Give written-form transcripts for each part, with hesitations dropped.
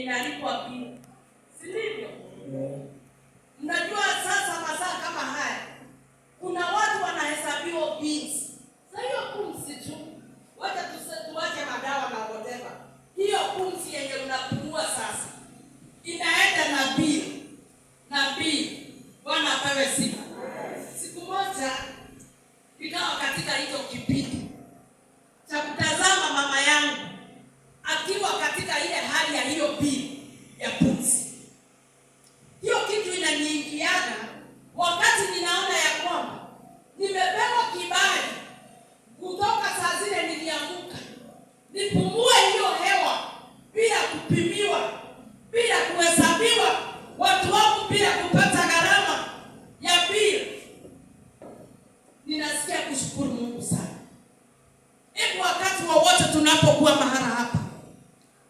Inalipwa bill, si ndivyo? Mnajua sasa masaa kama haya kuna watu wanahesabiwa bills. Sasa hiyo pumzi tu, wacha tuache madawa na whatever. Hiyo pumzi yenye unapumua sasa inaenda na bill na bill. Bwana apewe sifa. Siku moja nikawa katika hicho kipindi cha kutazama mama yangu akiwa katika ile hali ya hiyo bill ya pumzi. Hiyo kitu inaniingiaga wakati ninaona ya kwamba nimepewa kibali kutoka saa zile nilianguka, nipumue hiyo hewa bila kupimiwa, bila kuhesabiwa, watu wangu, bila kupata gharama ya bill. Ninasikia kushukuru Mungu sana. Hebu wakati wowote tunapokuwa mahala hapa,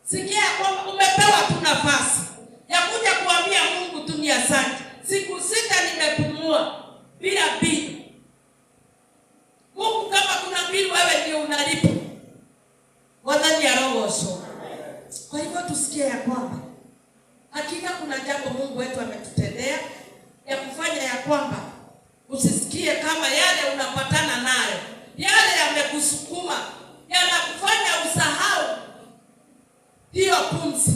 sikia ya kwamba umepewa tu nafasi ya kuja kuambia Mungu tu ni asante. Siku 6 nimepumua bila bill. Mungu, kama kuna bill, wewe ndio unalipa. Wadhani ya roho. Kwa hivyo tusikie ya kwamba hakika kuna jambo Mungu wetu ametutendea ya kufanya ya kwamba usisikie kama yale unapatana nayo, yale yamekusukuma, yanakufanya usahau hiyo pumzi.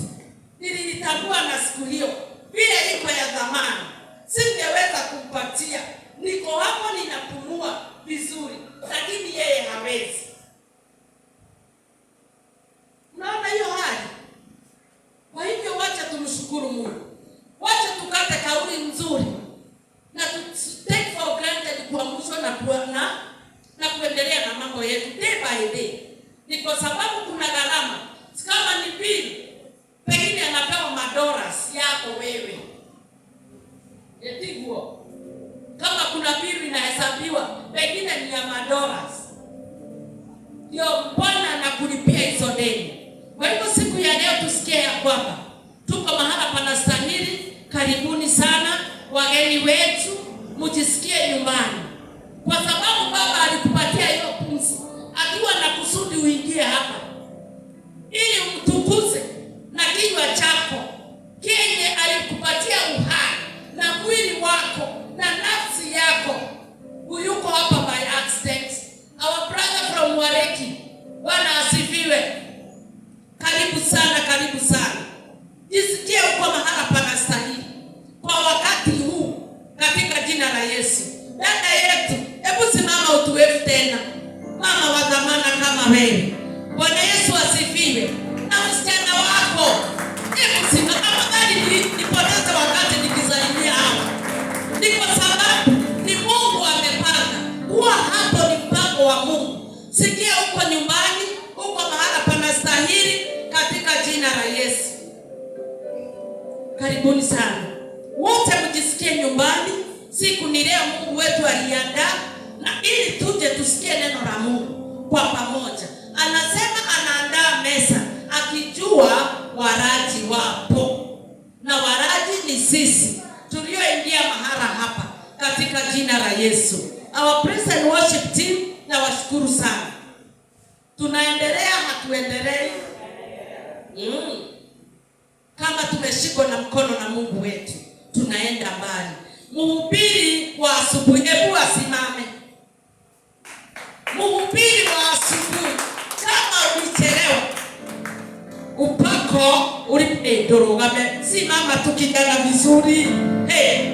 Nilitambua na siku hiyo vile iko ya dhamani, singeweza kumpatia. Niko hapo ninapumua vizuri, lakini yeye hawezi. Unaona hiyo hali? Kwa hivyo wacha tumshukuru Mungu, wacha tukate kauli nzuri na tu take for granted kuamshwa na kuendelea na mambo yetu day by day. Ni kwa sababu kuna gharama. Kama ni bill, pengine anapewa madollars yako wewe, etiguo. Kama kuna bill inahesabiwa, pengine ni ya madollars, ndio Bwana anakulipia hizo deni. Kwa hivyo siku ya leo tusikie ya kwamba tuko mahala panastahili. Karibuni sana wageni wetu, mjisikie nyumbani, kwa sababu Baba alikupatia hiyo pumzi akiwa na kusudi uingie hapa ili umtukuze na kinywa chako kenye alikupatia uhai na mwili wako na nafsi yako. Huyuko hapa by accident. Our brother from Wareki, Bwana asifiwe. Karibu sana, karibu sana. Jisikie uko mahala panastahili kwa wakati huu, katika jina la Yesu. Dada yetu, hebu simama utuwave tena, mama wa dhamana kama wewe. Bwana Yesu asifiwe. Na msichana wako, hebu simama. Afadhali nipoteze wakati nikisalimia hawa, ni kwa sababu ni Mungu amepanga kuwa hapo, ni mpango wa Mungu. Sikia uko nyumbani, uko mahala panastahili, katika jina la Yesu. Karibuni sana wote, mjisikie nyumbani. Siku ni leo Mungu wetu aliandaa, na ili tuje tusikie neno la Mungu kwa pamoja. Anasema anaandaa meza akijua walaji wapo, na walaji ni sisi tulioingia mahala hapa katika jina la Yesu. Our praise and worship team, nawashukuru sana. Tunaendelea, hatuendelei? Kama tumeshikwa na mkono na Mungu wetu, tunaenda mbali. Mhubiri wa asubuhi, hebu asimame. Mhubiri wa asubuhi, kama ulichelewa, upako uli ndurugame, simama tu kijana vizuri. Hey,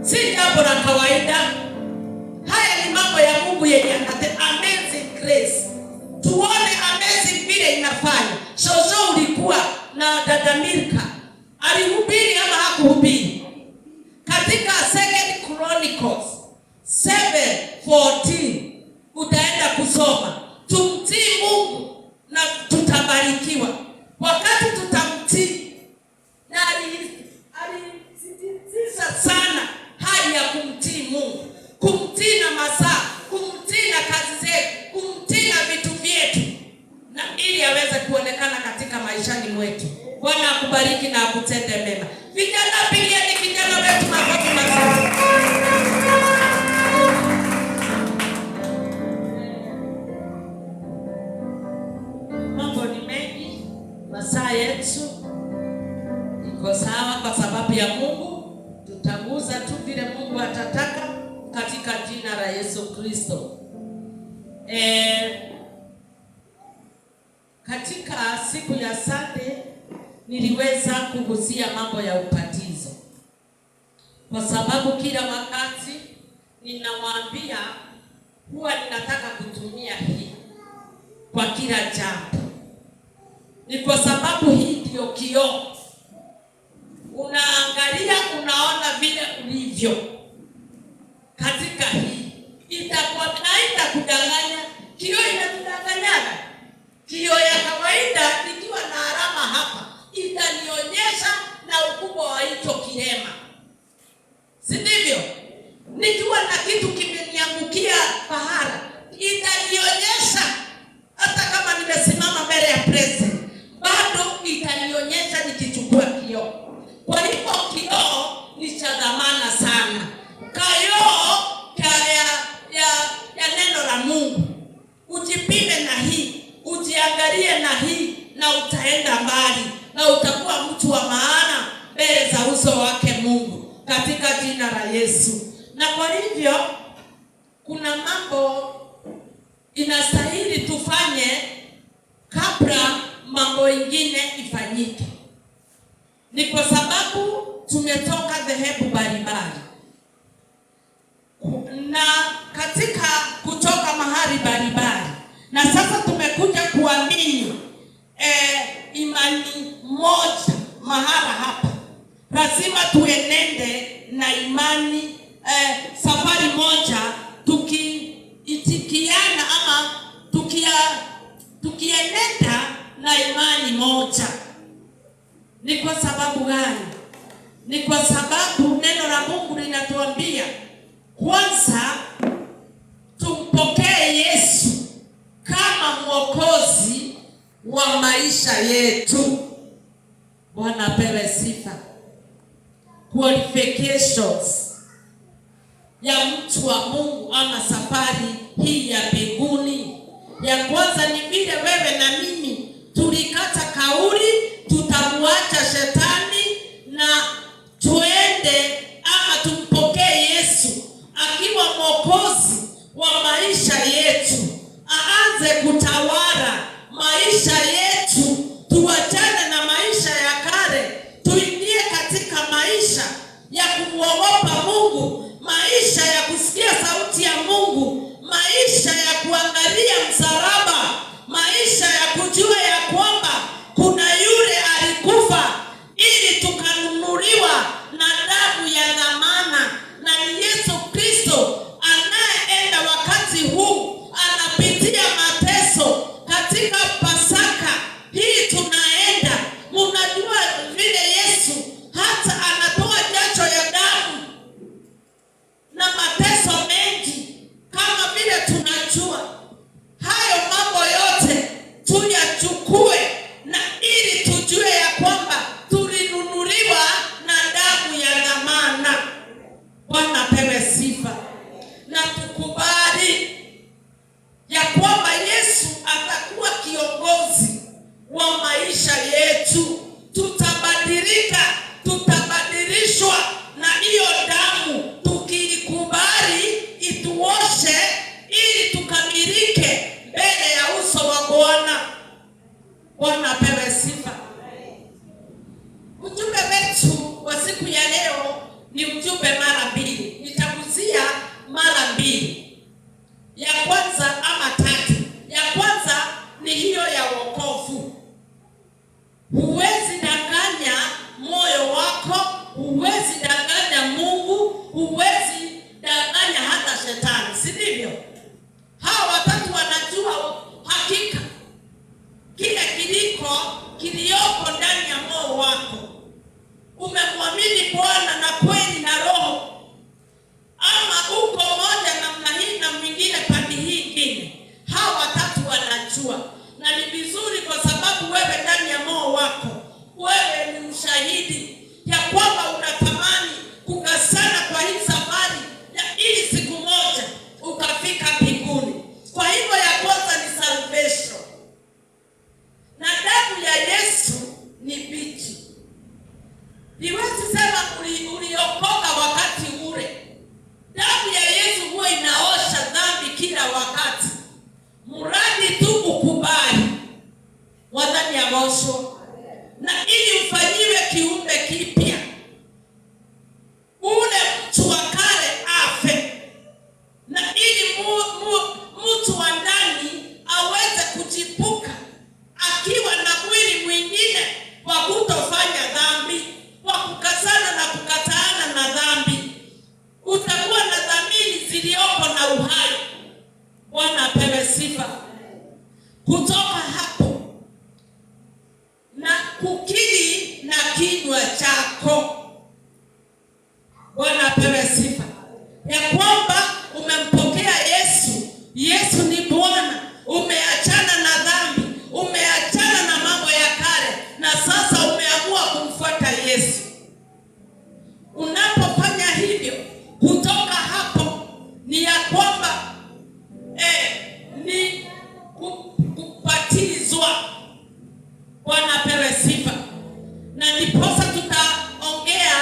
si jambo la kawaida. Haya ni mambo ya Mungu yenye anate amazing grace. Tuone amazing vile inafanya. Shosho ulikuwa na dada Milka, alihubiri ama hakuhubiri? Katika Second Chronicles 7:14 utaenda kusoma, tumtii Mungu na tutabarikiwa. Wakati tutamtii, na alisisitiza sana hali ya kumtii Mungu, kumtii na masaa, kumtii na kazi zetu, kumtii na vitu vyetu, na ili aweze kuonekana katika maishani mwetu. Bwana akubariki na akutende mema. Vijana, pigieni kijana wetu makofi mazuri. Mambo ni mengi, masaa yetu ya Mungu tutaguza tu vile Mungu atataka katika jina la Yesu Kristo. Katika siku ya Sunday niliweza kugusia mambo ya ubatizo, kwa sababu kila wakati ninawaambia huwa ninataka kutumia hii kwa kila jambo. Ni kwa sababu hii ndio kioo, unaangalia unaona vile ulivyo katika hii, itakuwa na itakudanganya. Kioo inatudanganyaga. Kioo ya kawaida ikiwa na alama hapa itanionyesha na ukubwa wa hicho kilema, si ndivyo? Nikiwa na kitu kimeniangukia pahala itanionyesha, hata kama nimesimama mbele ya president bado itanionyesha nikichukua kioo. Kwa hivyo kioo ni cha dhamana sana, kioo ya neno la Mungu. Ujipime na hii, ujiangalie na hii, na utaenda mbali na utakuwa mtu wa maana mbele za uso wake Mungu, katika jina la Yesu. Na kwa hivyo kuna mambo inastahili tufanye kabla mambo ingine ifanyike. Ni kwa sababu tumetoka dhehebu mbalimbali, na katika kutoka mahali mbalimbali, na sasa tumekuja kuamini imani moja mahala hapa. Lazima tuenende na imani safari moja, tukiitikiana ama tukienenda na imani moja. Ni kwa sababu gani? Ni kwa sababu neno la Mungu linatuambia kwanza tumpokee Yesu kama Mwokozi wa maisha yetu. Bwana apewe sifa. Qualifications ya mtu wa Mungu ama safari hii ya mbinguni, ya kwanza ni vile wewe na mimi tulikata kauli, tutamuacha shetani na tuende ama tumpokee Yesu akiwa Mwokozi wa maisha yetu, aanze kutawala maisha yetu, tuachane na maisha ya kale, tuingie katika maisha ya kumwogopa Mungu, maisha ya kusikia sauti ya Mungu, maisha ya kuangalia msalaba, maisha ya kujua ya kwamba kuna yule alikufa ili tukanunuliwa na damu ya dhamana, na ni Yesu Kristo anayeenda wakati huu anapitia mateso katika Pasaka hii tunaenda. Munajua vile Yesu hata anatoa jasho ya damu na mateso mengi, kama vile tunajua hayo mambo yote tuyachukue, na ili tujue ya kwamba tulinunuliwa na damu ya dhamana. Bwana apewe sifa, na tukubali ya kwamba Yesu atakuwa kiongozi wa maisha yetu. Tutabadilika, tutabadilishwa na hiyo damu, tukiikubali ituoshe, ili tukamilike mbele ya uso wa Bwana. Bwana apewe sifa. Ujumbe wetu wa siku ya leo ni ujumbe mara mbili. Nitagusia mara mbili. Ya kwanza ama tatu. Ya kwanza ni hiyo ya wokovu. Huwezi danganya moyo wako, huwezi danganya Mungu, huwezi danganya hata shetani, si ndivyo? Hawa watatu wanajua hakika kile kilioko ndani ya moyo wako. Umemwamini Bwana na kweli na roho, ama uko moja namna hii na mwingine pande hii ingine. Hawa watatu wanajua, na ni vizuri kwa sababu wewe ndani ya moyo wako wewe ni mshahidi ya kwamba unatamani kukasana kwa hii safari ya ili siku moja ukafika mbinguni. Kwa hivyo ya kwanza ni salvation, na damu ya Yesu ni bichi. Niwezi sema Agocwo. Na ili ufanyiwe kiumbe kipya, ule mtu wa kale afe, na ili mtu wa ndani aweze kuchipuka akiwa na mwili mwingine wa kutofanya dhambi, wa kukazana na kukataana na dhambi. Utakuwa na dhamiri ziliopo na uhai. Bwana apewe sifa. Kutoka hapo na kukiri na kinywa chako, Bwana apewe sifa, ya kwamba umempokea Yesu. Yesu ni Bwana, umeachana na dhambi, umeachana na mambo ya kale, na sasa umeamua kumfuata Yesu. Unapofanya hivyo, kutoka hapo ni ya kwamba ni kubatizwa. Bwana apewe sifa. Na ndiposa tutaongea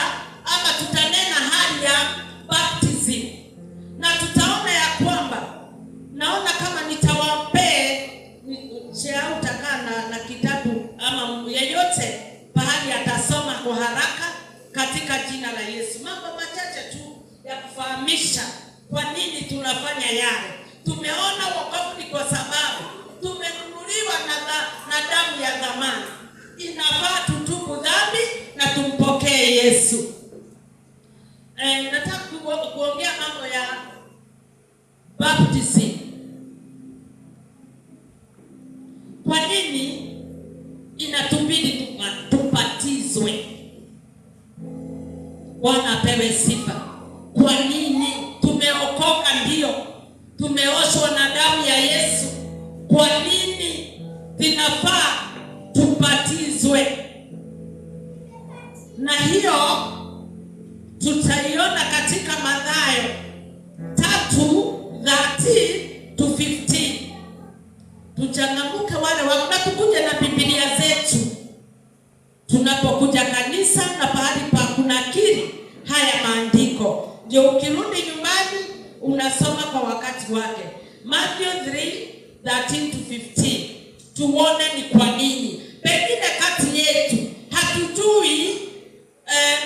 ama tutanena hali ya baptism, na tutaona ya kwamba, naona kama nitawapee shea, utakaa na kitabu ama yeyote pahali atasoma kwa haraka katika jina la Yesu. Mambo machache tu ya kufahamisha kwa nini tunafanya yale. Tumeona wokovu ni kwa sababu tumenunuliwa na damu ya thamani. Inafaa tutubu dhambi na tumpokee Yesu. Nataka kuongea mambo ya baptism. Kwa nini inatubidi tubatizwe? Bwana apewe sifa. Kwa nini tumeokoka? Ndio, tumeoshwa na damu ya Yesu. Kwa nini tunafaa tubatizwe? Na hiyo tutaiona katika Mathayo 3:13 to 15. Tuchangamuke wale wa na tukuje na Biblia zetu tunapokuja kanisa na pahali pa kunakili haya maandiko, ndio ukirudi nyumbani unasoma kwa wakati wake. Matthew 3:13 to 15, tuone ni kwa nini pengine kati yetu hatujui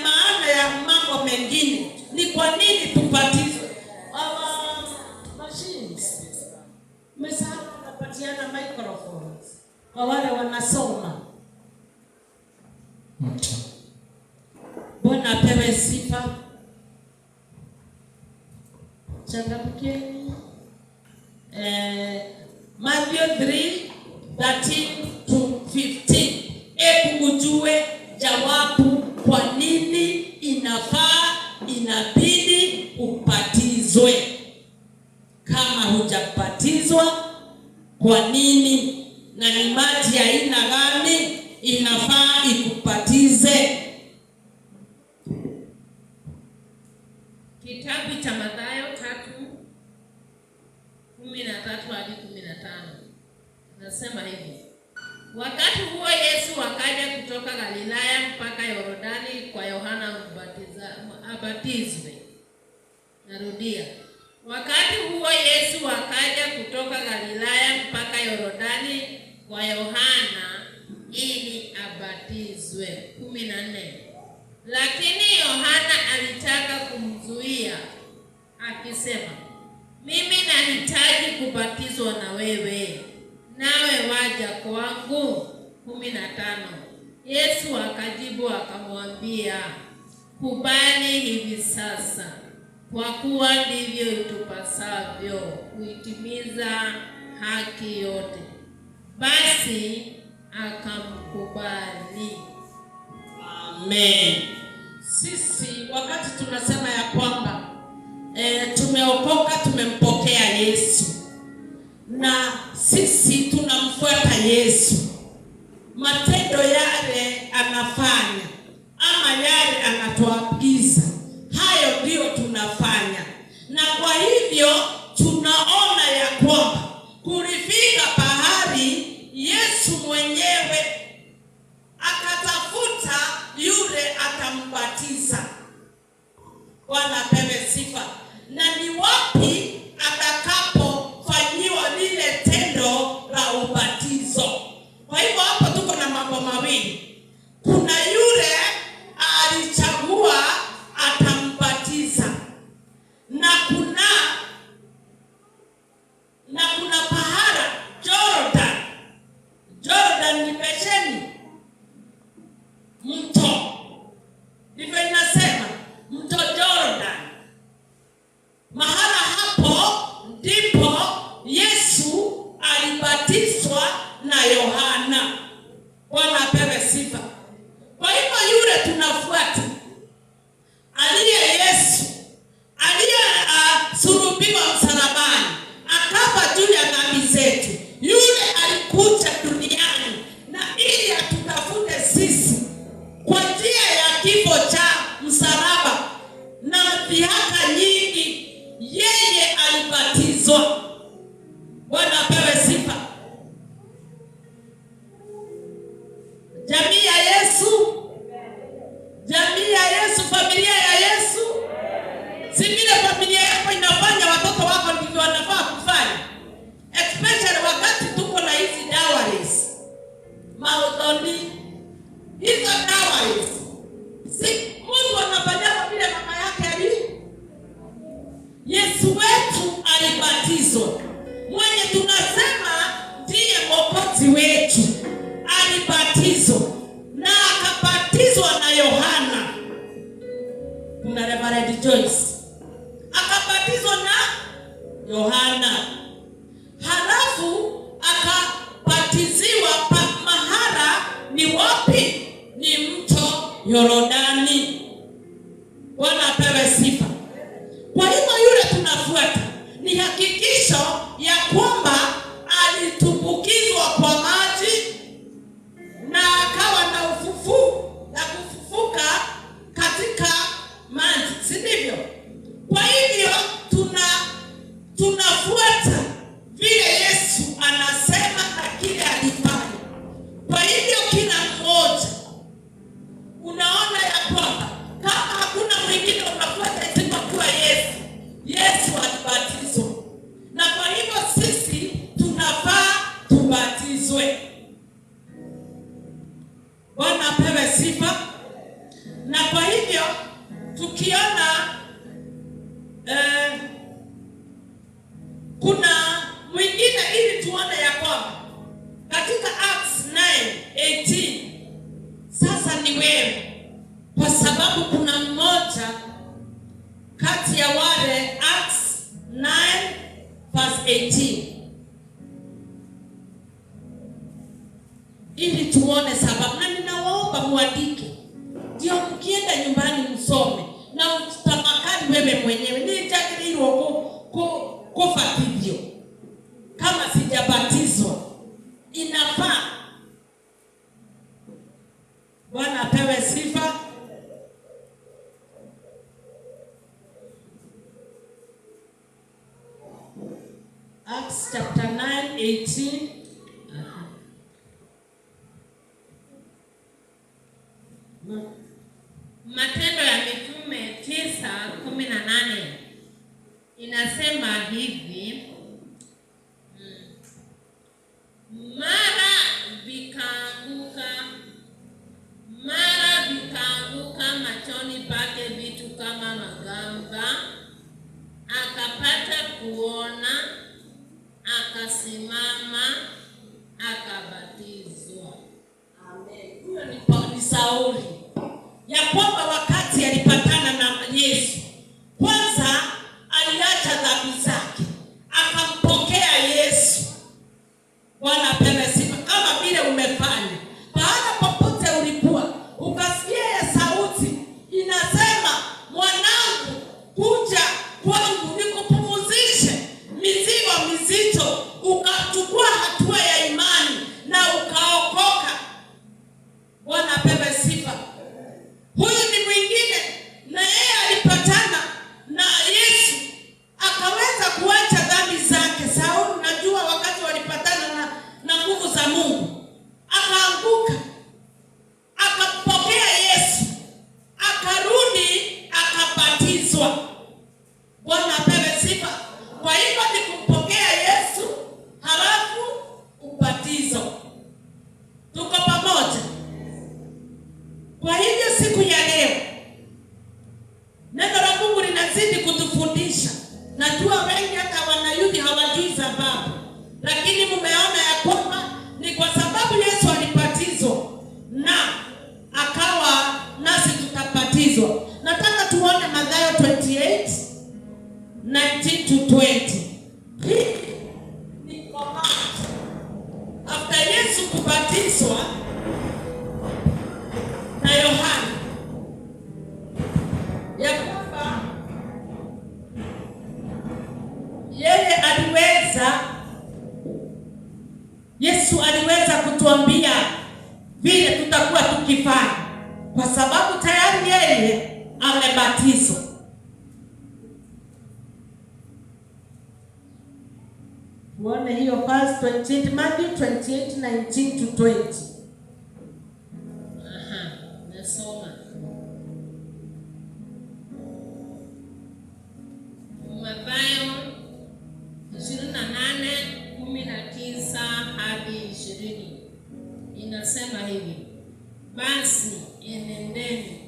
maana ya mambo mengine, ni kwa nini tubatizwe. Our machines Mmesahau tunapatiana microphones kwa wale wanasoma. Bwana apewe sifa. Changamkeni. Matthew 3:13 to 15. Hebu ujue jawabu kwa nini inafaa, inabidi ubatizwe. Kama hujabatizwa, kwa nini na ni maji ya aina gani inafaa ikubatize? Kitabu cha Mathayo 3:13 hadi 15 nasema hivi: Wakati huo Yesu akaja kutoka Galilaya mpaka Yordani kwa Yohana abatizwe. Narudia, wakati huo Yesu akaja kutoka Galilaya mpaka Yordani kwa Yohana ili abatizwe. 14. Lakini Yohana alitaka kumzuia akisema, mimi nahitaji kubatizwa na wewe, nawe waja kwangu? 15. Yesu akajibu akamwambia, kubali hivi sasa, kwa kuwa ndivyo itupasavyo kuitimiza haki yote. Basi akamkubali. Amen. Sisi wakati tunasema ya kwamba tumeokoka, tumempokea Yesu na sisi tunamfuata Yesu, matendo yale anafanya ama yale anatuagiza, hayo ndiyo tunafanya, na kwa hivyo tunaona ya kwamba kulifika pahali Yesu mwenyewe akatafuta yule atambatiza. Bwana apewe sifa. Na ni wapi atakapofanyiwa lile tendo la ubatizo? Kwa hivyo hapo tuko na Nionyesheni mto. Ndivyo inasema, mto Jordan. Mahala hapo ndipo Yesu alibatizwa na Yohana. Bwana apewe sifa. Kwa hivyo yule tunafuata aliye Yesu aliyesulubiwa msalabani akafa juu ya dhambi zetu, yule alikuja duniani na ili atutafute sisi kwa njia ya kifo cha msalaba na dhihaka nyingi, yeye alibatizwa. Bwana apewe sifa. Jamii ya Yesu, jamii ya Yesu, familia ya Yesu. Si vile familia yako inafanya, watoto wako ndivyo wanafaa kufanya, especially wakati tuko na hizi dowries, maudhoni, hizo dowries. Si mtu anafanya vile mama yake ali. Yesu wetu alibatizwa, mwenye tunasema ndiye mwokozi wetu, alibatizwa na akabatizwa na Yohana. Kuna Reverend Joyce akabatizwa na Yohana, halafu akabatiziwa pa mahala ni wapi? Ni mto Yorodani. Bwana apewe sifa. Kwa hivyo yule tunafuata ni hakikisho ya kwamba alitumbukizwa kwa maji na akawa na ufufu na kufufuka katika maji, si ndivyo? Kwa hivyo tunafuata vile Yesu anasema na kile alifanya. Kwa hivyo kila mmoja unaona ya kwamba kama hakuna mwingine unafuata isipokuwa Yesu. Yesu alibatizwa, na kwa hivyo sisi tunafaa tubatizwe. Bwana apewe sifa. Na kwa hivyo tukiona kuna mwingine ili tuone ya kwamba katika Acts 9:18 sasa ni wewe, kwa sababu kuna mmoja kati ya wale, Acts 9 verse 18, ili tuone sababu, na ninawaomba muandike, ndio mkienda nyumbani msome na utafakari wewe mwenyewe, nĩnjagĩrĩirwo kubatithio kama sijabatizwa? Inafaa. Bwana apewe sifa. Acts chapter 9 18. Matendo ya Mitume 9:18 inasema hivi: Mara vikaanguka machoni pake vitu kama magamba, akapata kuona, akasimama, akabatizwa. Amen. Huyo ni Sauli, ya kwamba wakati alipatana na Yesu, kwanza aliacha dhambi zake akampokea Yesu. Bwana apewe sifa. Kama vile umefanya pahala popote ulikuwa ukasikia ya sauti inasema, mwanangu, kuja kwangu nikupumzishe mizigo mizito, ukachukua hatua ya imani na ukaokoka. Bwana apewe sifa. Huyu ni mwingine, na yeye alipatana na Yesu akaweza kuacha dhambi zake. Sauli, najua wakati walipatana na nguvu za Mungu akaanguka, akampokea Yesu, akarudi, akabatizwa. Bwana apewe sifa. Kwa hivyo ni kumpokea Yesu halafu ubatizo. Tuko pamoja? Kwa hivyo siku ya leo neno la Mungu linazidi kutufundisha. Najua wengi hata wanayuthi hawajui sababu, lakini mumeona ya kwamba ni kwa sababu Yesu alibatizwa. 19 to 20. Hii ni command. After Yesu kubatizwa na Yohana, ya kwamba yeye aliweza, Yesu aliweza kutuambia vile tutakuwa tukifanya, kwa sababu tayari yeye amebatizwa. Tuone hiyo verse 28, Matthew 28, 19 to 20. Aha, nasoma. Mathayo 28:19 hadi 20. Inasema hivi: Basi enendeni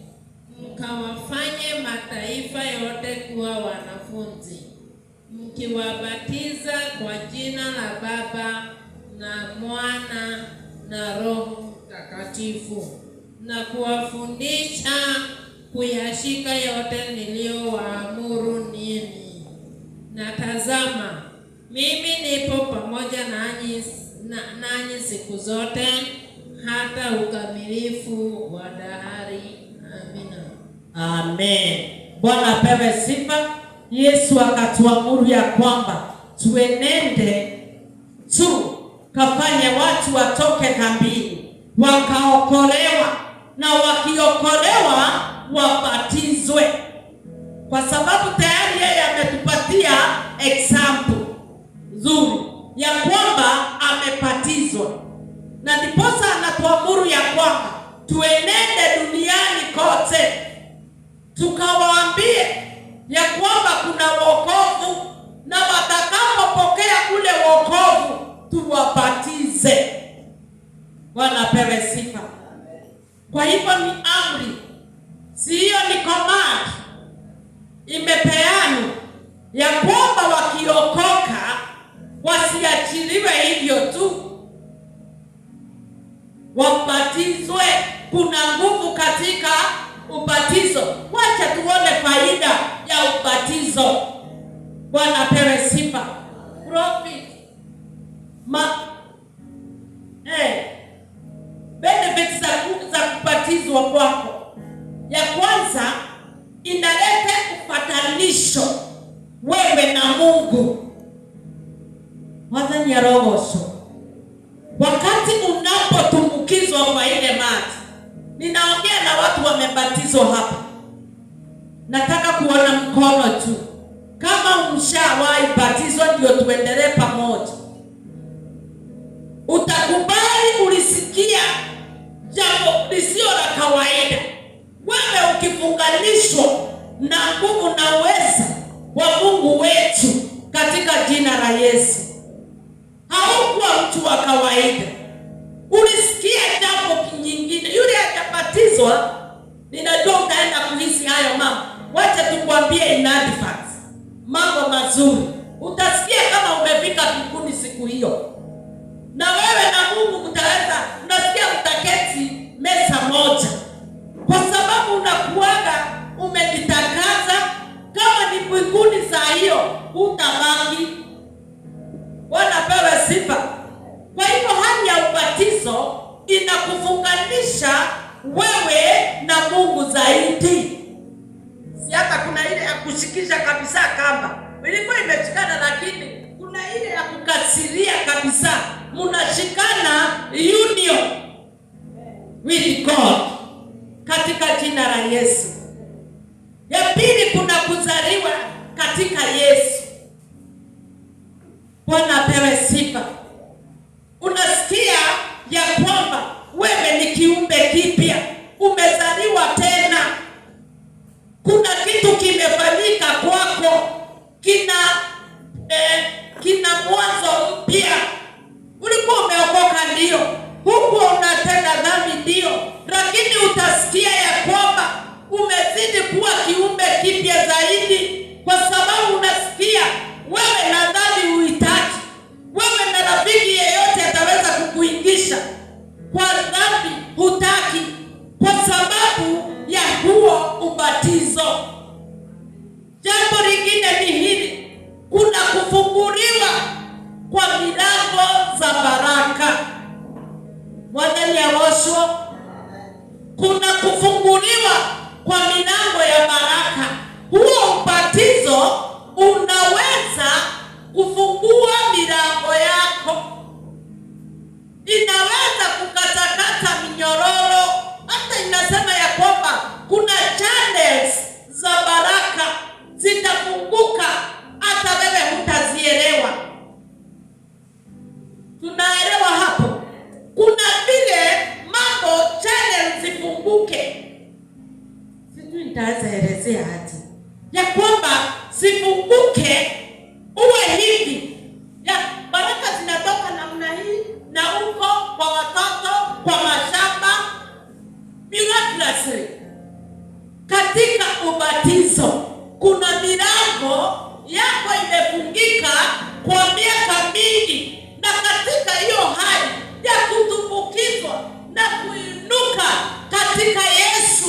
mkawafanye mataifa yote kuwa wanafunzi, mkiwabatiza kwa jina la Baba na Mwana na Roho Mtakatifu, na kuwafundisha kuyashika yote niliyowaamuru ninyi. Na tazama, mimi nipo pamoja nanyi siku zote hata ukamilifu wa dahari. Amina. Amen. Bwana apewe sifa. Yesu akatuamuru ya kwamba tuenende tu kafanye watu watoke dhambini, wakaokolewa, na wakiokolewa wabatizwe, kwa sababu tayari yeye ametupatia example nzuri ya kwamba amebatizwa, na ndiposa anatuamuru ya kwamba tuenende duniani kote tukawaambie ya kwamba kuna wokovu, na watakapopokea ule wokovu tuwabatize. Bwana apewe sifa. Kwa hivyo ni amri, si hiyo ni command imepeanwa ya kwamba wakiokoka wasiachiliwe hivyo tu, wabatizwe. Kuna nguvu katika ubatizo. Wacha tuone faida ya ubatizo. Bwana apewe sifa. Profit benefits za kubatizwa kwako. Ya kwanza, inaleta upatanisho wewe na Mungu. Mwathani arogocwo. Wakati unapotumbukizwa kwa ile maji, ninaongea na watu wamebatizwa hapa, nataka kuona mkono tu. Kama umshawahi batizwa, ndio tuendelee pamoja. Utakubali ulisikia jambo lisio la kawaida. Wewe ukifunganishwa na nguvu na uweza wa Mungu wetu katika jina la Yesu, haukuwa mtu wa kawaida. Ulisikia jambo nyingine. Yule hajabatizwa, ninajua utaenda kuhisi hayo mambo. Wacha tukwambie in advance mambo mazuri. Utasikia kama umefika mbinguni siku hiyo, na wewe na Mungu mtaweza, unasikia mtaketi meza moja, kwa sababu unakuaga umejitakasa. Kama ni mbinguni saa hiyo hutabaki. Bwana apewe sifa. Kwa hivyo hali ya ubatizo inakufunganisha wewe na Mungu zaidi. Si hata kuna ile ya kushikisha kabisa kamba ilikuwa imeshikana, lakini kuna ile ya kukasiria kabisa, mnashikana union with God katika jina la Yesu. Ya pili, kuna kuzaliwa katika Yesu. Bwana apewe sifa. Unasikia ya kwamba wewe ni kiumbe kipya, umezaliwa tena. Kuna kitu kimefanyika kwako, kina mwanzo mpya. Ulikuwa umeokoka ndio, huku unatenda dhambi ndio, lakini utasikia ya kwamba umezidi kuwa kiumbe kipya zaidi, kwa sababu unasikia wewe na dhambi huitaki. Wewe na rafiki yeyote ataweza kukuingisha kwa dhambi hutaki, kwa sababu ya huo ubatizo. Jambo lingine ni hili, Kuna kufunguliwa kwa milango ya baraka. Huo ubatizo unaweza kufungua milango yako, inaweza kukatakata minyororo. Hata inasema ya kwamba kuna channels za baraka zitafunguka, hata wewe hutazielewa. Tunaelewa hapo? Kuna vile mambo channels zifunguke, sijui nitaweza elezea aje, ya kwamba zifunguke uwe hivi ya baraka zinatoka namna hii na huko kwa watoto, kwa mashamba, miraculously. Katika ubatizo kuna milango yako imefungika kwa miaka mingi, na katika hiyo hali ya kutumbukizwa na kuinuka katika Yesu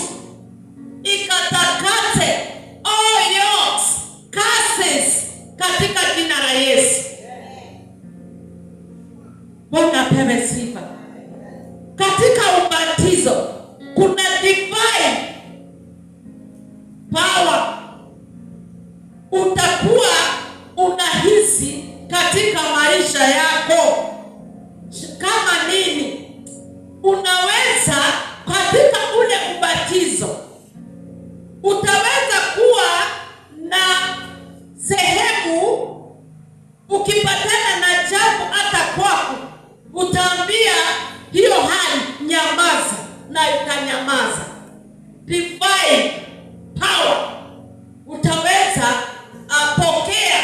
ikatakate all yokes, curses katika jina la Yesu. Bwana apewe sifa. Katika ubatizo kuna divine power, utakuwa unahisi katika maisha yako kama nini. Unaweza katika ule ubatizo utaweza kuwa na sehemu, ukipatana na jambo hata kwako, utaambia hiyo hali nyamaza, na itanyamaza. Divine power utaweza apokea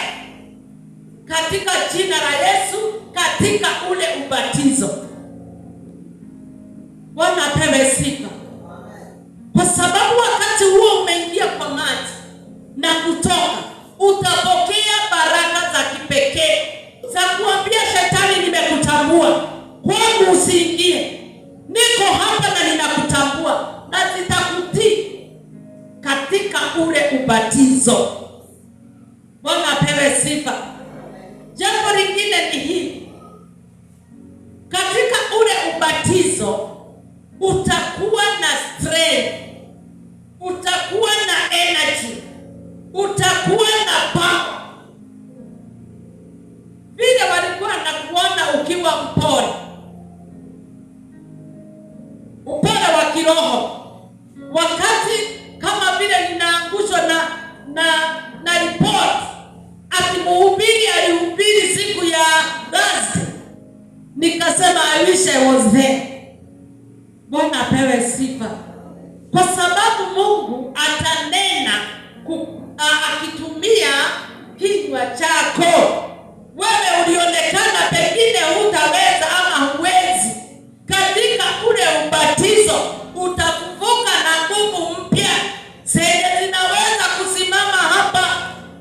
katika jina la Yesu, katika ule ubatizo. Bwana apewe sifa, kwa sababu wakati huo umeingia kwa maji na kutoka, utapokea baraka za kipekee za kuambia shetani, nimekutambua, kwangu usiingie, niko hapa na ninakutambua, na zitakutii katika ule ubatizo. Bwana apewe sifa. Jambo lingine ni hili, katika ule ubatizo utakuwa na strength, utakuwa na energy, utakuwa na power. Vile walikuwa na kuona ukiwa mpole, upole wa kiroho, wakati kama vile ninaangushwa na report ati mhubiri alihubiri siku ya Thursday, nikasema, "I wish I was there." Bwana apewe sifa, kwa sababu Mungu atanena akitumia kinywa chako. Wewe ulionekana pengine hutaweza ama huwezi, katika ule ubatizo utafufuka na nguvu mpya zenye zinaweza kusimama hapa,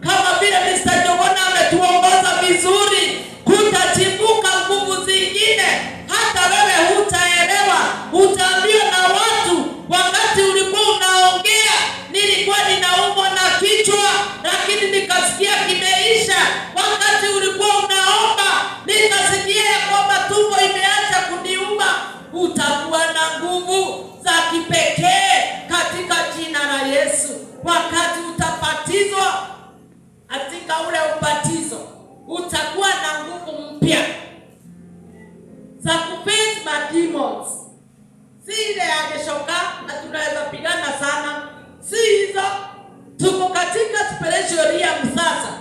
kama vile Mr. Jogona ametuongoza vizuri, kutachipuka nguvu zingine, hata wewe hutaelewa. Utaambiwa na watu, wakati ulikuwa unaongea nilikuwa ninaumwa na kichwa, lakini nikasikia kimeisha. Wakati ulikuwa unaomba nikasikia ya kwamba tumbo imeacha kuniuma. Utakuwa na nguvu za kipekee katika jina la Yesu. Wakati utabatizwa katika ule ubatizo, utakuwa na nguvu mpya za kuface mademons. Si ile ya geshoka na tunaweza pigana sana, si hizo. Tuko katika spiritual realm sasa,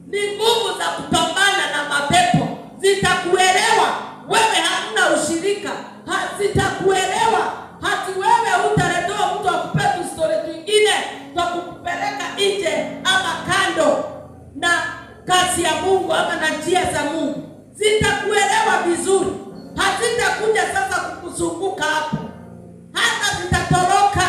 ni nguvu za kupambana na mapepo, zitakuelewa wewe, hamna ushirika, zitakuelewa hati wewe utaletewa mtu akupe tustori twingine twa kukupeleka nje ama kando na kazi ya Mungu ama na njia za Mungu, zitakuelewa vizuri, hazitakuja sasa kukuzunguka hapo, hata zitatoroka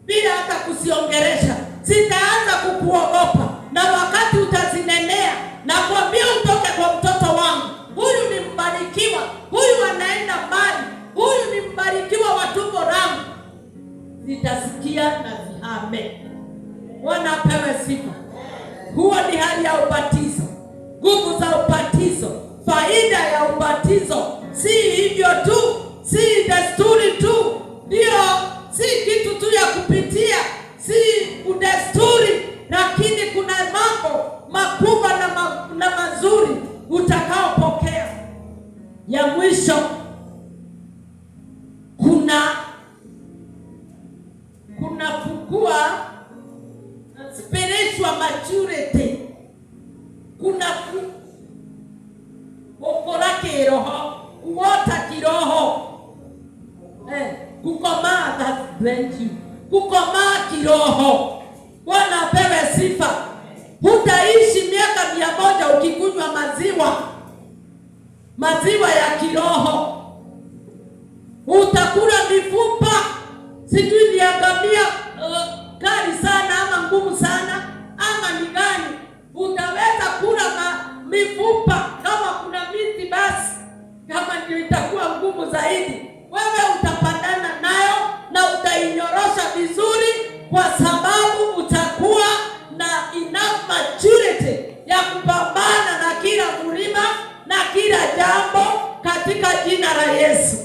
bila hata kuziongelesha, zitaanza kukuogopa, na wakati utazinenea na kuambia utoke kwa mtoto wangu, huyu ni mbarikiwa, huyu anaenda mbali, huyu ni mbarikiwa wa tumbo langu, zitasikia na zihame. Bwana apewe sifa. Huo ni hali ya ubatizo, nguvu za ubatizo, faida ya ubatizo. Si hivyo tu, si desturi tu, ndio. kukua spiritual maturity, kuna gukura kiroho, kuota kiroho, kukomaa. Thank you, kukomaa kiroho. Bwana apewe sifa. Hutaishi miaka 100 ukikunywa maziwa, maziwa ya kiroho. Utakula mifupa, sijui ni ya ngamia kali sana ama ngumu sana ama ni gani. Utaweza kula mifupa kama kuna miti, basi kama ndio itakuwa ngumu zaidi, wewe utapandana nayo na utainyorosha vizuri, kwa sababu utakuwa na enough maturity ya kupambana na kila mlima na kila jambo katika jina la Yesu.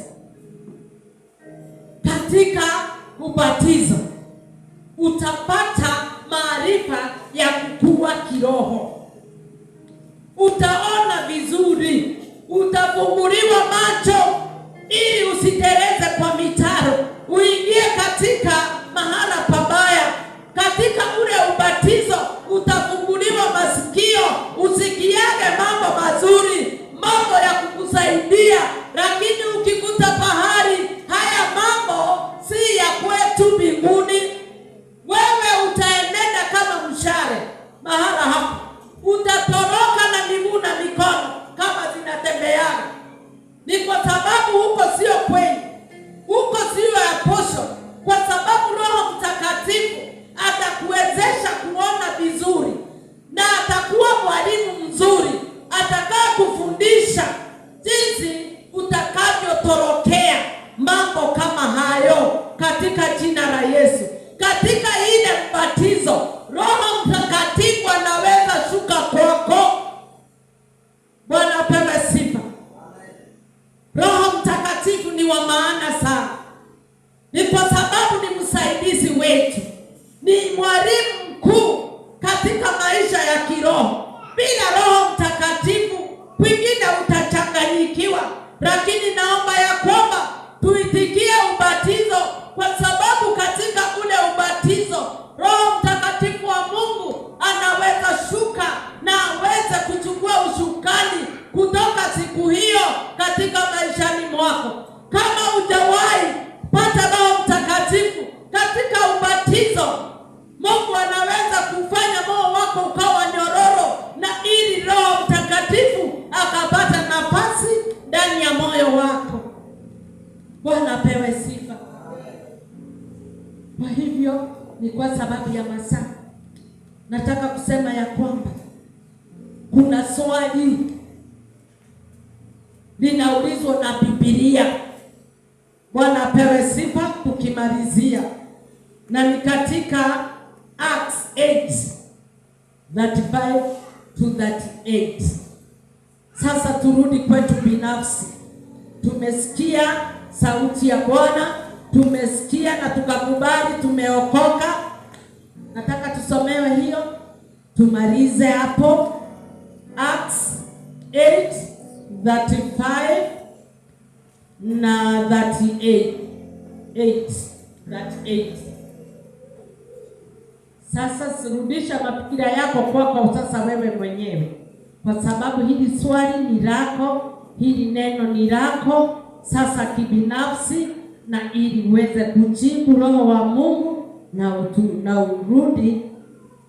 Katika ubatizo utapata maarifa ya kukua kiroho, utaona vizuri, utafunguliwa macho ili usiteleze kwa mitaro, uingie katika mahala pabaya. Katika ule ubatizo utafunguliwa masikio, usikiage mambo mazuri, mambo ya kukusaidia. Lakini ukikuta pahali haya mambo si ya kwetu mbinguni, wewe utaenenda kama mshale mahala hapo, utatoroka na miguu na mikono kama zinatembeana. Ni kwa sababu huko sio kweli, huko sio ya posho, kwa sababu Roho Mtakatifu atakuwezesha kuona vizuri na atakuwa mwalimu mzuri atakaye kufundisha jinsi utakavyotorokea mambo kama hayo katika jina la Yesu. Katika ile mbatizo, Roho Mtakatifu anaweza shuka kwako. Bwana apewe sifa. Roho Mtakatifu ni wa maana sana, ni kwa sababu ni msaidizi wetu, ni mwalimu mkuu katika maisha ya kiroho. Bila Roho Mtakatifu kwingine utachanganyikiwa, lakini naomba ya kwamba tuitikie ubatizo, kwa sababu katika ule ubatizo Roho Mtakatifu wa Mungu anaweza shuka na aweze kuchukua usukani kutoka siku hiyo katika maishani mwako. Kama hujawahi pata Roho Mtakatifu katika ubatizo, Mungu anaweza kufanya moyo wako ukawa nyororo, na ili Roho Mtakatifu akapata nafasi ndani ya moyo wako. Bwana apewe sifa. Kwa hivyo ni kwa sababu ya masaa, nataka kusema ya kwamba kuna swali linaulizwa na Biblia. Bwana apewe sifa. Tukimalizia na ni katika Acts 8:35 to 38. Sasa turudi kwetu binafsi. Tumesikia sauti ya Bwana, tumesikia na tukakubali, tumeokoka. Nataka tusomewe hiyo, tumalize hapo. Acts 8:35 na 38. 8 38. Sasa rudisha mafikira yako kwako sasa wewe mwenyewe, kwa sababu hili swali ni lako, hili neno ni lako sasa kibinafsi, na ili uweze kujibu Roho wa Mungu na urudi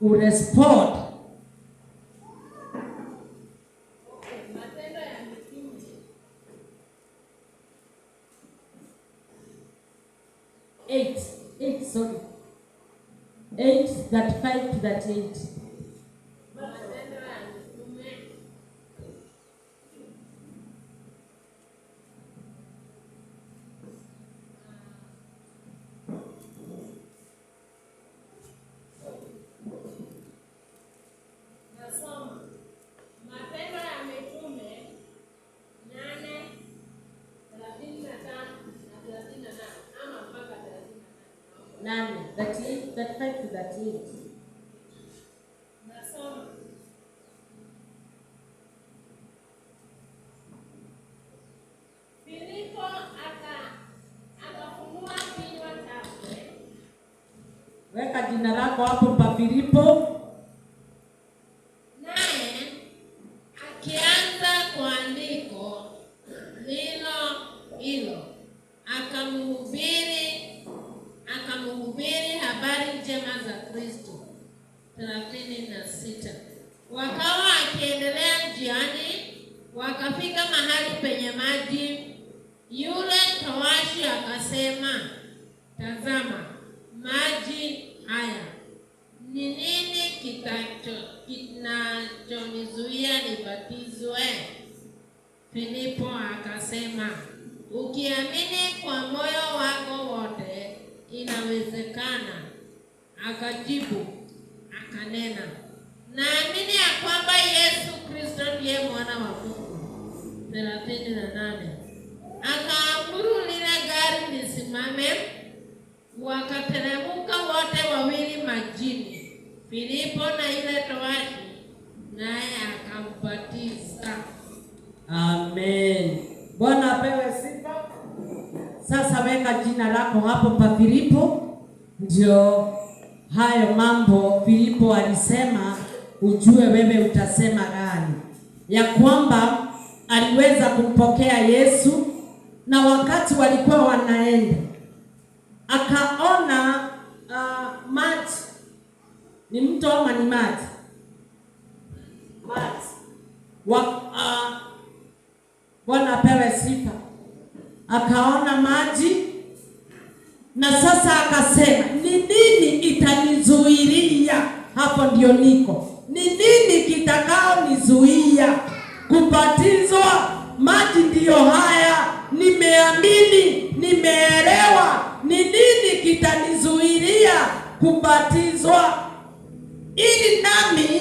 urespond. Matendo ya Mitume 8 8, sorry, 8 35 to 38. Matendo ya Mitume Nasoma Matendo ya Mitume 8:35 na 38 ama mpaka 38. 8 38 35 to 38. Nasoma Filipo akafunua kinywa chake Weka jina lako hapo pa Filipo. Naye akianza kwa andiko lilo hilo akamhubiri habari njema za Kristo. 36. Wakawa akiendelea njiani, wakafika mahali penye maji. Yule towashi akasema, "Tazama, maji haya, ni nini kinachonizuia nibatizwe?" Filipo akasema, "Ukiamini kwa moyo wako wote, inawezekana." Akajibu akanena, "Naamini ya kwamba Yesu Kristo ndiye Mwana wa Mungu." 38. Akaamuru lile gari lisimame, wakateremka wote wawili majini, Filipo na yule towashi, naye akambatiza. Amen. Bwana apewe sifa. Sasa weka jina lako hapo pa Filipo. Ndio hayo mambo Filipo alisema, ujue wewe utasema gani, ya kwamba aliweza kumpokea Yesu, na wakati walikuwa wanaenda akaona maji. Ni mto ama ni maji? Maji. Bwana apewe sifa. Akaona maji na sasa akasema, "Ni nini itanizuilia?" Hapo ndio niko. Ni nini kitakao nizuia kubatizwa? Maji ndiyo haya, nimeamini, nimeelewa. Ni nini kitanizuilia kubatizwa? Ili nami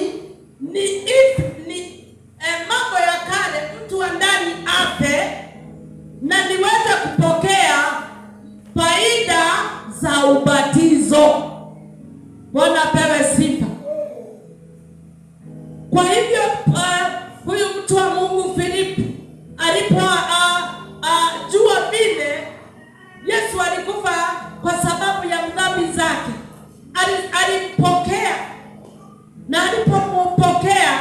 ni, if, ni mambo ya kale, mtu wa ndani afe na niweze kupokea faida za ubatizo. Bwana apewe sifa. Kwa hivyo huyu mtu wa Mungu Filipo alipo jua vile Yesu alikufa kwa sababu ya dhambi zake, alimpokea na alipompokea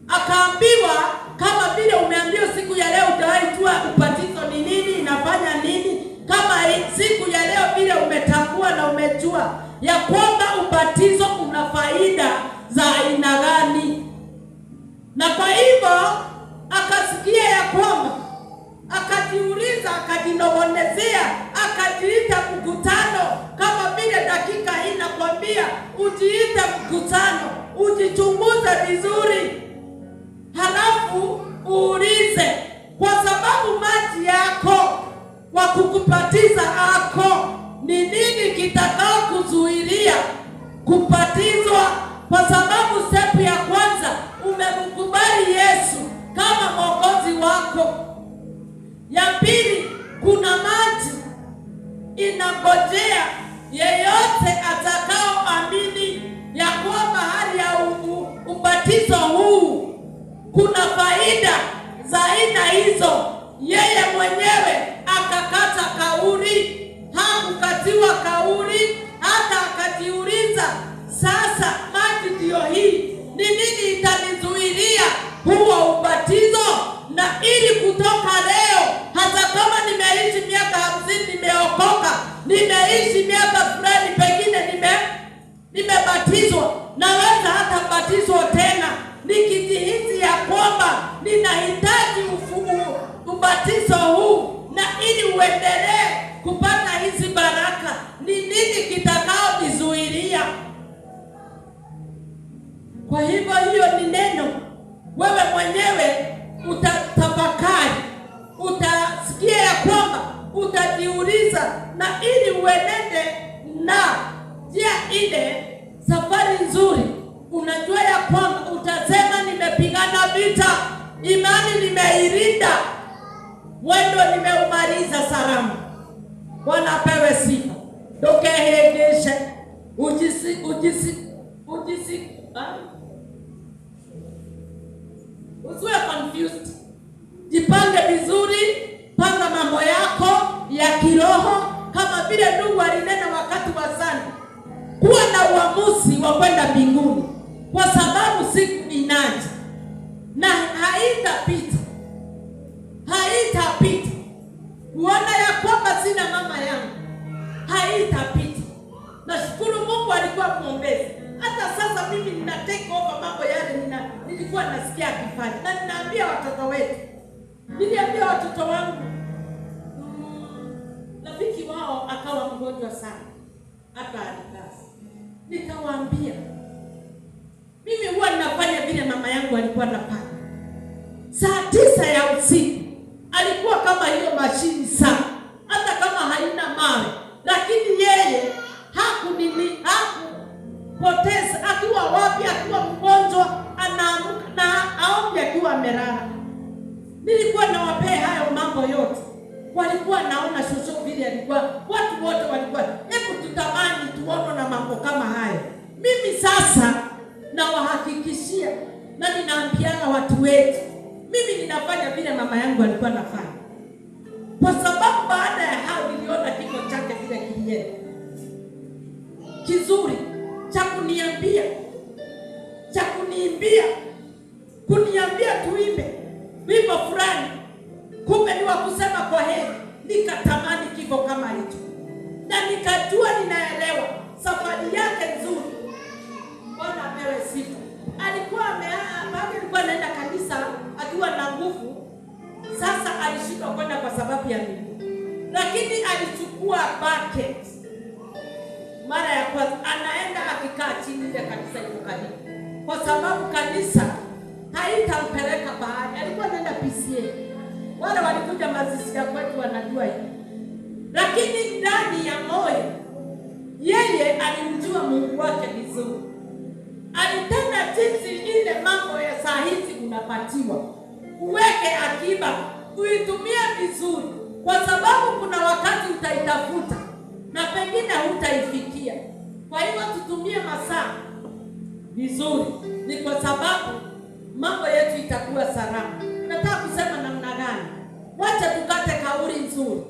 akaambiwa, kama vile umeambiwa siku ya leo, utawahi jua ubatizo ni nini, inafanya nini. Kama siku ya leo vile umetambua na umejua ya kwamba ubatizo una faida za aina gani, na kwa hivyo akasikia ya kwamba, akajiuliza, akajinong'onezea, akajiita mkutano, kama vile dakika hii nakwambia ujiite mkutano, ujichunguze vizuri, halafu uulize, kwa sababu maji yako wa kukubatiza ako, ni nini kitakao kuzuilia kubatizwa? Kwa sababu step ya kwanza umemkubali Yesu kama Mwokozi wako. Ya pili, kuna maji inangojea yeyote atakaoamini ya kwamba hali ya ubatizo huu kuna faida za aina hizo. Yeye mwenyewe akakata kauli, hakukatiwa kauli, hata akajiuliza, "Sasa maji ndiyo hii, ni nini itanizuilia huo ubatizo?" Na ili kutoka leo, hata kama nimeishi miaka 50 nimeokoka, nimeishi miaka fulani, pengine nimebatizwa, naweza hata batizwa tena, nikijihisi ya kwamba ninahitaji ubatizo huu, na ili uendelee kupata hizi baraka, ni nini kitakao nizuilia? Kwa hivyo hiyo ni neno, wewe mwenyewe utatafakari, utasikia ya kwamba utajiuliza, na ili uenende na njia ile safari nzuri, unajua ya kwamba utasema, "Nimepigana vita, imani nimeilinda, mwendo nimeumaliza salama." Bwana apewe sifa. Ndũkehengeshe ujisi ujisi ujisi ah? Usiwe confused. Jipange vizuri, panga mambo yako ya kiroho kama vile ndugu alinena wakati wa sana. Kuwa na uamuzi wa kwenda mbinguni, kwa sababu siku inaja na haitapita, haitapita. Kuona ya kwamba sina mama yangu, haitapita. Nashukuru Mungu alikuwa mwombezi. Hata sasa mimi nina take over mambo yale nilikuwa nasikia akifanya, na ninaambia watoto wetu, niliambia watoto wangu, rafiki wao akawa mgonjwa sana, hata alipasi. Nikawaambia mimi huwa ninafanya vile mama yangu alikuwa anafanya. Saa 9 ya usiku alikuwa kama hiyo mashini saa, hata kama haina mawe, lakini yeye hakunini hakupoteza. Akiwa wapi, akiwa mgonjwa, anaamka na aombe akiwa amelala. Nilikuwa nawapea hayo mambo yote, walikuwa naona shosho vile alikuwa, watu wote walikuwa, hebu tutamani tuone na mambo kama hayo. Mimi sasa nawahakikishia na ninaambiana watu wetu, mimi ninafanya vile mama yangu alikuwa anafanya, kwa sababu baada ya hayo niliona kifo chake vile kilienda kizuri cha kuniambia, cha kuniimbia, kuniambia tuimbe wimbo fulani, kumbe ni wa kusema kwa heri. Nikatamani kifo kama hicho, na nikajua ninaelewa safari yake nzuri. Bwana apewe sifa. Alikuwa baada alikuwa anaenda kanisa akiwa na nguvu, sasa alishindwa kwenda kwa sababu ya miguu, lakini alichukua bucket mara ya kwanza, anaenda akikaa chini ile kanisa iko karibu, kwa sababu kanisa haitampeleka bahari. Alikuwa anaenda PCEA, wale walikuja mazishi ya kwetu wanajua hivi, lakini ndani ya moyo yeye alimjua Mungu wake vizuri, alitenda jinsi ile mambo ya saa hizi unapatiwa, uweke akiba, uitumie vizuri, kwa sababu kuna wakati utaitafuta na pengine hutaifikia. Kwa hivyo tutumie masaa vizuri, ni kwa sababu mambo yetu itakuwa salama. Nataka kusema namna gani? Wacha tukate kauli nzuri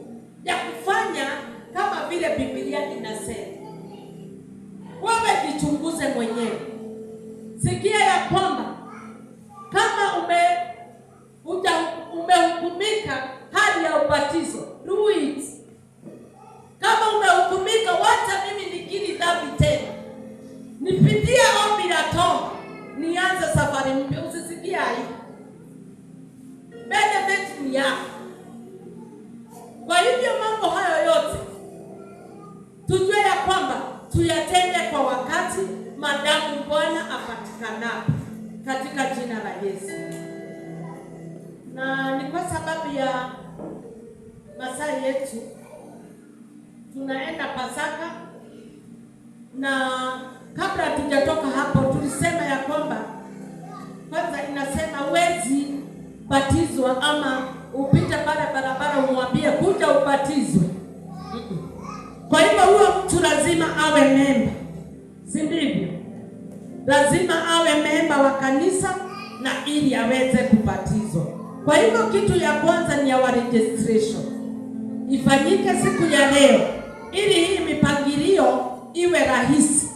ya kufanya kama vile Biblia inasema. Wewe jichunguze mwenyewe, sikia ya kwamba kama umehukumika hali ya ubatizo, do it. Kama umehukumika, wacha mimi nikiri dhambi tena, nipitie ombi la toba, nianze safari mpya. Usisikie aibu, benefit ni yako. Kwa hivyo mambo hayo yote tujue ya kwamba tuyatende kwa wakati, madamu Bwana apatikanapo, katika jina la Yesu. Na ni kwa sababu ya masaa yetu tunaenda Pasaka, na kabla hatujatoka hapo tulisema ya kwamba kwanza inasema huwezi batizwa ama upite pale barabara umwambie kuja ubatizwe. Kwa hivyo huyo mtu lazima awe memba, si ndivyo? Lazima awe memba wa kanisa na ili aweze kubatizwa. Kwa hivyo kitu ya kwanza ni our registration ifanyike siku ya leo, ili hii mipangilio iwe rahisi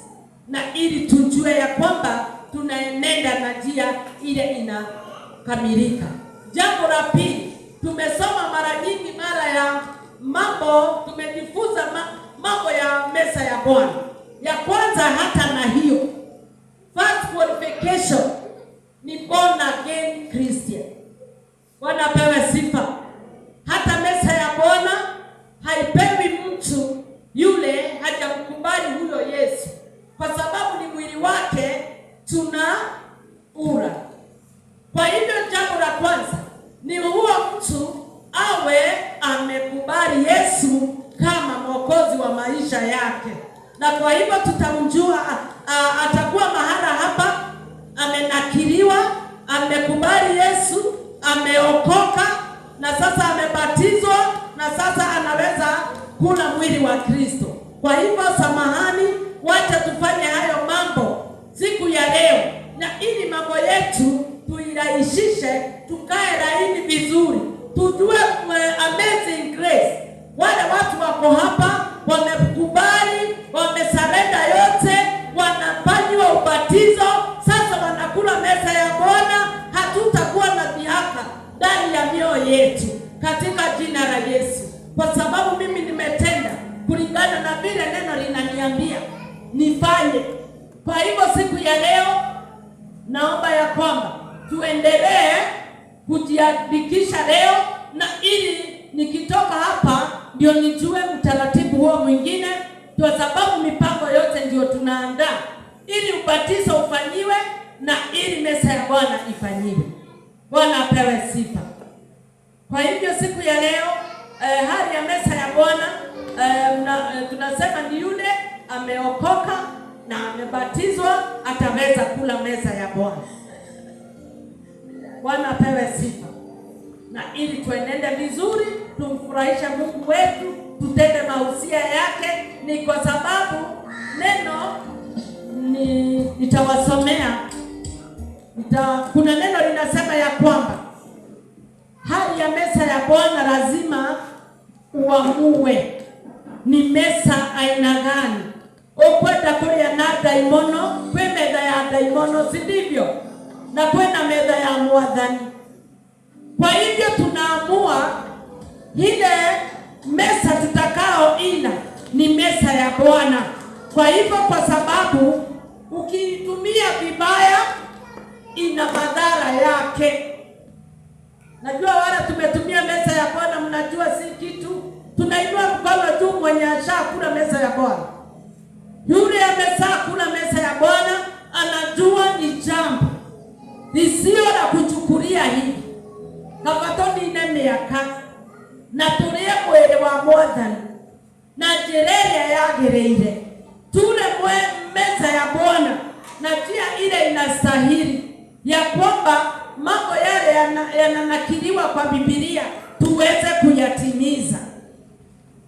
na ili tujue ya kwamba tunaenenda na njia ile inakamilika. Jambo la pili, tumesoma mara nyingi mara ya mambo, tumejifunza mambo ya meza ya Bwana. Ya kwanza hata na hiyo first qualification ni born again Christian. Bwana apewe sifa. Hata meza ya Bwana haipewi mtu yule hajamkubali huyo Yesu, kwa sababu ni mwili wake tuna ura. Kwa hivyo jambo la kwanza ni huo mtu awe amekubali Yesu kama mwokozi wa maisha yake, na kwa hivyo tutamjua, atakuwa mahala hapa amenakiliwa, amekubali Yesu, ameokoka na sasa amebatizwa na sasa anaweza kula mwili wa Kristo. Kwa hivyo samahani, wacha tufanye hayo mambo siku ya leo, na ili mambo yetu tuirahisishe, tukae laini vizuri, tujue amazing grace. Wale watu wako hapa wamekubali, wamesurrender yote. yetu katika jina la Yesu, kwa sababu mimi nimetenda kulingana na vile neno linaniambia nifanye. Kwa hivyo siku ya leo naomba ya kwamba tuendelee kujiandikisha leo, na ili nikitoka hapa ndio nijue utaratibu huo mwingine, kwa sababu mipango yote ndio tunaandaa ili ubatizo ufanyiwe na ili meza ya Bwana ifanyiwe. Bwana apewe sifa. Kwa hivyo siku ya leo hali ya meza ya Bwana tunasema ni yule ameokoka na amebatizwa ataweza kula meza ya Bwana. Bwana apewe sifa. Na ili tuenende vizuri, tumfurahishe Mungu wetu, tutende mausia yake, ni kwa sababu neno ni nitawasomea kuna neno linasema ya kwamba hali ya meza ya Bwana lazima uamue ni meza aina gani ukwenda kuria na ndaimono. Kwi metha ya ndaimono, si ndivyo? Na kwina metha ya Mwathani. Kwa hivyo tunaamua ile meza tutakao ila ni meza ya Bwana. Kwa hivyo, kwa sababu ukiitumia vibaya ina madhara yake. Najua wale tumetumia meza ya Bwana, mnajua si kitu. Tunainua mkono juu mwenye ashakula meza ya Bwana. Yule ameshakula meza ya Bwana anajua ni jambo lisio la kuchukulia hivi. Kaba tũnine mĩaka na tũrĩe mwĩrĩ wa Mwathani na njĩra ĩrĩa yagĩrĩire, tule meza ya Bwana na njia ile inastahili, ya kwamba mambo yale yananakiliwa kwa Biblia tuweze kuyatimiza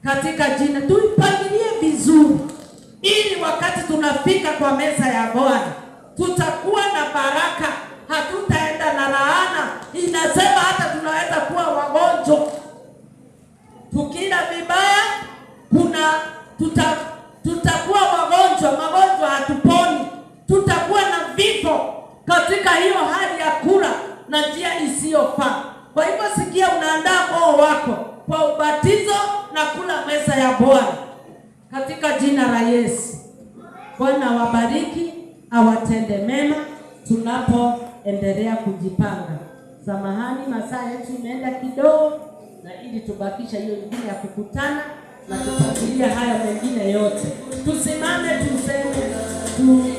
katika jina, tuipangilie vizuri, ili wakati tunafika kwa meza ya Bwana tutakuwa na baraka, hatutaenda na laana. Inasema hata tunaweza kuwa wagonjwa tukila vibaya, kuna tutakuwa wagonjwa, magonjwa hatuponi, tutakuwa na vifo katika hiyo hali ya kula na njia isiyofaa. Kwa hivyo sikia, unaandaa moyo wako kwa ubatizo na kula meza ya Bwana katika jina la Yesu. Bwana awabariki, awatende mema tunapoendelea kujipanga. Samahani, masaa yetu imeenda kidogo, na ili tubakisha hiyo ingine ya kukutana na kufuatilia haya mengine yote. Tusimame tuseme tu.